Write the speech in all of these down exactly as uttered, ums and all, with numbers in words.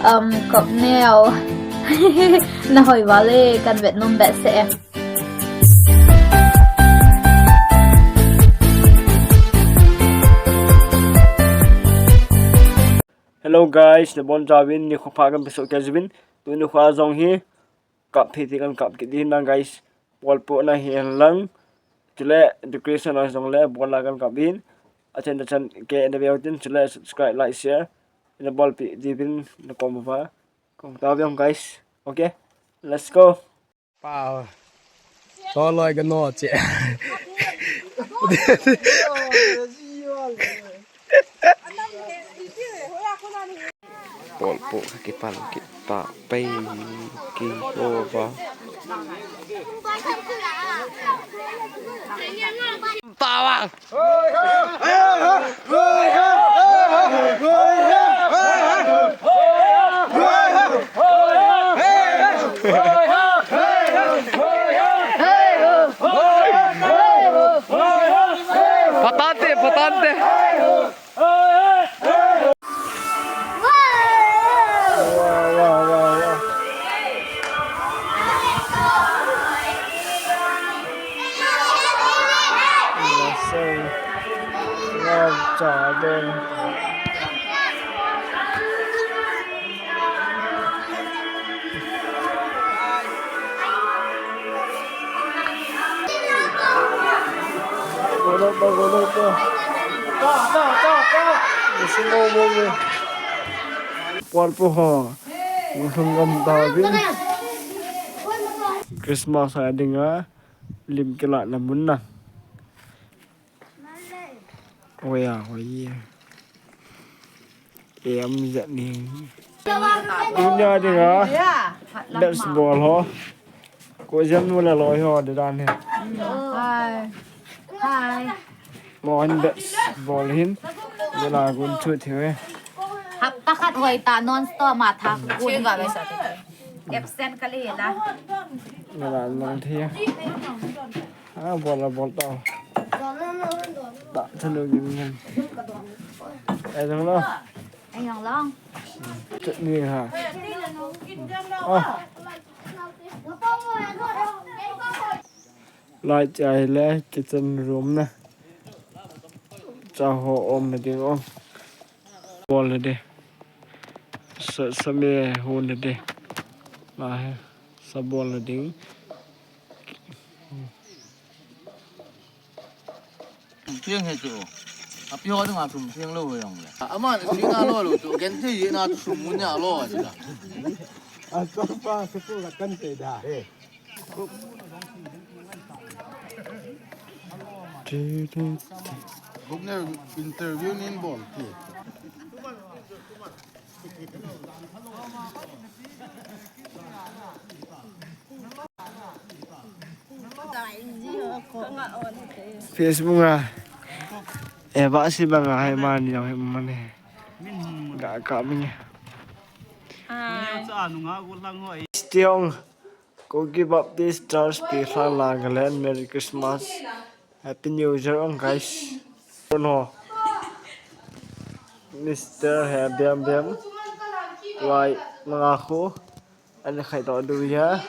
Um, kop neo. Na hoi vale, kan vet nom behseh e. Hello guys, nabonchauvin nikho pha kan pe soh kei uvin. Tuni nikho jong hi kap phi ti kan kap kit ding na guys. Bolpohna hi hen lang. Chule decoration a jong le bol a kan kap in. Achan achan ke na veu tin chule subscribe, like, share. Na bolpi diuvin na kom uva. Kong ta vem guys. Okay. Let's go. Pau. To loi ka no che. Bolpoh ka kipal kit ta pei ki ho va. Tawang. Patante, patante. Wow, wow, wow, wow. Wow, cha den. Bolpoh ho. Christmas a dinga lim kilahna mun na. Oya, oye. Em jat ni. Tunia dinga best bol ho. Ko jam nu le loi ho de dan he. Hi. Hi. Mo han best bol hin. Vela gun chu thi ve. Hapta khat hoi ta non stop ma tha. Gun ga ve sa. Absent ka le la. Vela non thi. Ah, bol la bol ta. Ta chanu gim ngan. Ai dang lo. Ai dang lo. Chutney ha. Ah. Light chai le kitchen room na. Cha ho om na ding o. Bol le de. Sa, sa me ho na de. La he. Sa bol le ding. Thiang he chu. Api ho dinga thum thiang lou he jong le. Aman sina lou lou chu. Genthei na chu sum mun ya lou chu. A so pa se ko la kan te da. Interview nin bol ti. Facebook a. Eh, ba si ba nga hai man yang hai man he. Ga ka min. Stiong. Kuki Baptist Church pi thlang lang kalen, Merry Christmas, Happy New Year ong guys. Kono Mister He Biam Biam, lai manga khu, ani khai to du ya,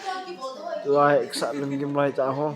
lai ksa lim gim lai cha ho.